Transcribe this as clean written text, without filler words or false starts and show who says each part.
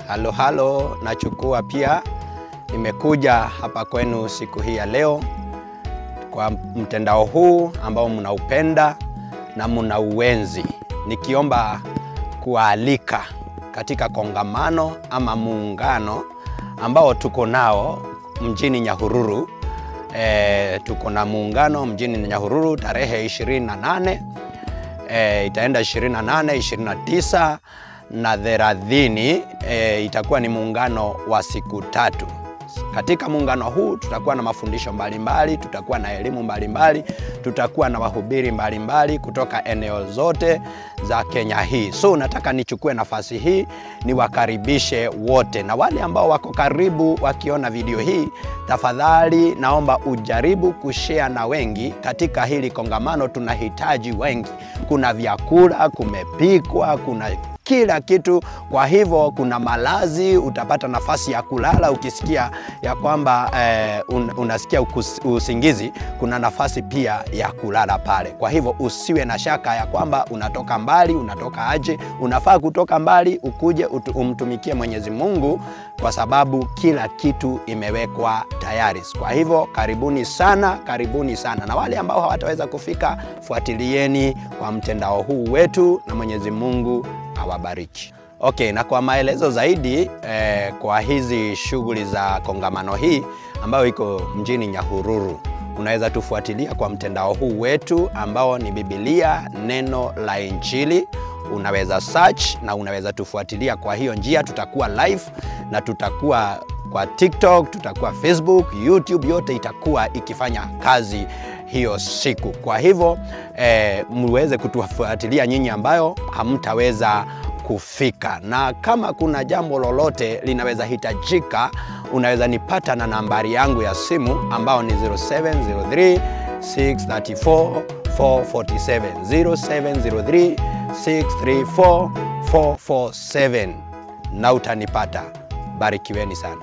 Speaker 1: Halo halo, nachukua pia nimekuja hapa kwenu siku hii ya leo kwa mtandao huu ambao mnaupenda na mnauenzi, nikiomba kualika katika kongamano ama muungano ambao tuko nao mjini Nyahururu. Tuko na muungano mjini Nyahururu tarehe 28, itaenda 28, 29 na 30. Itakuwa ni muungano wa siku tatu. Katika muungano huu tutakuwa na mafundisho mbalimbali, tutakuwa na elimu mbalimbali, tutakuwa na wahubiri mbalimbali kutoka eneo zote za Kenya hii. So nataka nichukue nafasi hii niwakaribishe wote, na wale ambao wako karibu wakiona video hii, tafadhali naomba ujaribu kushare na wengi. Katika hili kongamano tunahitaji wengi. Kuna vyakula, kumepikwa, kuna kila kitu. Kwa hivyo kuna malazi, utapata nafasi ya kulala ukisikia ya kwamba unasikia usingizi, kuna nafasi pia ya kulala pale. Kwa hivyo usiwe na shaka ya kwamba unatoka mbali, unatoka aje. Unafaa kutoka mbali ukuje umtumikie Mwenyezi Mungu, kwa sababu kila kitu imewekwa tayari. Kwa hivyo karibuni sana, karibuni sana. Na wale ambao hawataweza kufika, fuatilieni kwa mtandao huu wetu, na Mwenyezi Mungu awabariki. Okay, na kwa maelezo zaidi kwa hizi shughuli za kongamano hii ambayo iko mjini Nyahururu, unaweza tufuatilia kwa mtandao huu wetu ambao ni Biblia Neno la Injili. Unaweza search na unaweza tufuatilia kwa hiyo njia. Tutakuwa live na tutakuwa kwa TikTok, tutakuwa Facebook, YouTube, yote itakuwa ikifanya kazi hiyo siku. Kwa hivyo muweze kutufuatilia nyinyi ambayo hamtaweza kufika. Na kama kuna jambo lolote linaweza hitajika, unaweza nipata na nambari yangu ya simu ambao ni 0703 634 447, 0703 634 447, na utanipata. Barikiweni sana.